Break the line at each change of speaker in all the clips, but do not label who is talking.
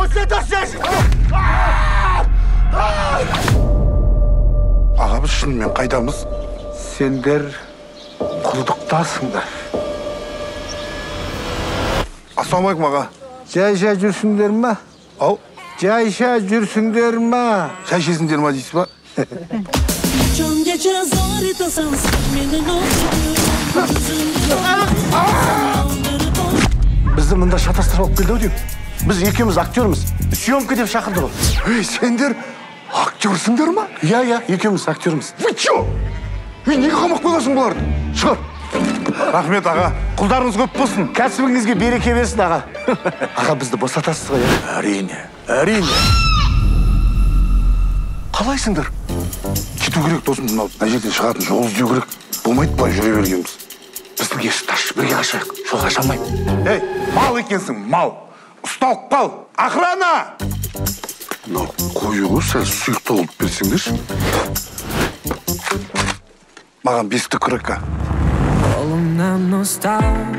Босатасыз!
Аға, біз шынымен қайдамыз?
Сендер құлдықтасыңдар.
Ассалаумағалейкум, аға.
Жай-жай жүрсіңдер ма?
Ау.
Жайша жүрсіңдер ма?
Шай ішесіңдер ма дейсіз ба?
Бізді мында шатастырып алып келді ау деймін. Біз екеуміз актерміз. Съемка деп шақырды ғой.
Ей, сендер актерсіңдер ма?
Иә, иә, екеуміз актерміз.
Вы чё? Ей, неге қамап қойғансың бұларды? Шығар. Рахмет, аға. Құлдарыңыз көп болсын.
Кәсібіңізге береке берсін, аға. Аға, бізді босатасыз ғой, иә?
Әрине, әрине. Қалайсыңдар? Кету керек, досым, мынау мына жерден шығатын жол іздеу керек. Болмайды былай жүре бергенбіз.
Біздің есікті ашып, бірге қашайық. Жолға аша алмаймын.
Ей, мал екенсің, мал. Ұсталып қал. Охрана! Мынау қою ғой, сәл сұйықтау қылып берсеңдерші. Маған бесті күрекка.
Қолымнан ұстап,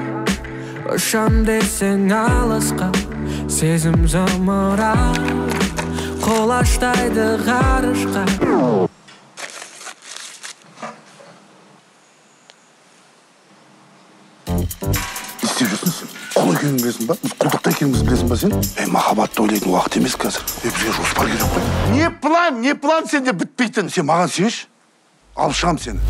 ұшам десең алысқа, сезім зымырап, құлаштайды ғарышқа.
Не істеп жүрсің сен? Құл екенін білесің ба? Біз құлдықта екенімізді білесің ба сен? Ей, махаббатты ойлайтын уақыт емес қазір. Ей, бізге жоспар керек қой.
Не план, не план сенде бітпейтін.
Сен маған сенші, алып шығам сені.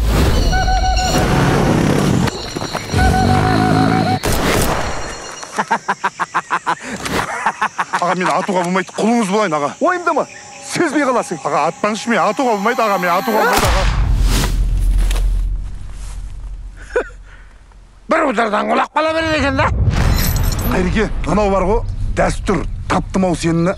Аға, мен атуға болмайды, құлыңыз болайын, аға.
Уайымдама, сезбей қаласың.
Аға, атпаңызшы, мен атуға болмайды, аға, мен атуға болмайды, аға.
Бір удардан құлап қала береді екен да.
Қайреке, мынау бар ғой, дәстүр, таптым ау сені.